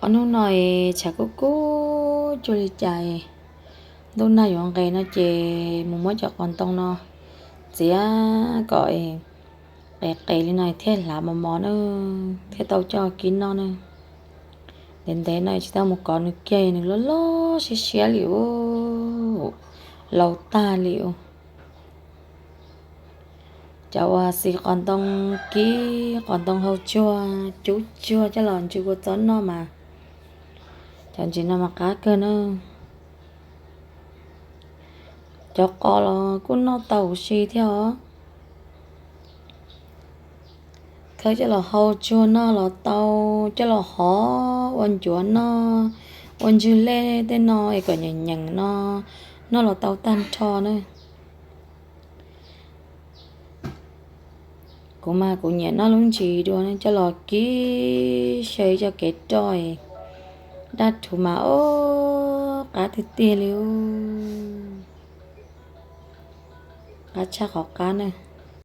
Ob hnub no es tshav kub kub cuag li cas, ntuj nag yuav nqes no ces mus muab cov qos ntoo no txiav kom qes qes li no thiaj hlav mos mos na, thiaj tau coj kib noj na. Ntev ntev no tsis tau mus kov nws kiag, nws loj loj siab siab li ub, laus tag li ub. Cov uas xis qos ntoo, kib qos ntoo hau tsuag cub tsuag coj los ntsw ua txob noj mas, cov ntsis no mas qab kawg na. Cov qos los kuj noj tau huv si thiab os. Khawb coj los hau tsuag noj los tau, coj los hov ua ncuav noj, ua ntswg lej tej no es kom nyeem nyeem no, noj los tau tag nrho na. Kuv mas kuv nyiam noj lub ntsis dua, coj los kib xyaw cov kev roj, daj rhuv mas ub, qab tiag tiag li. Qab tshaj qhov qab na.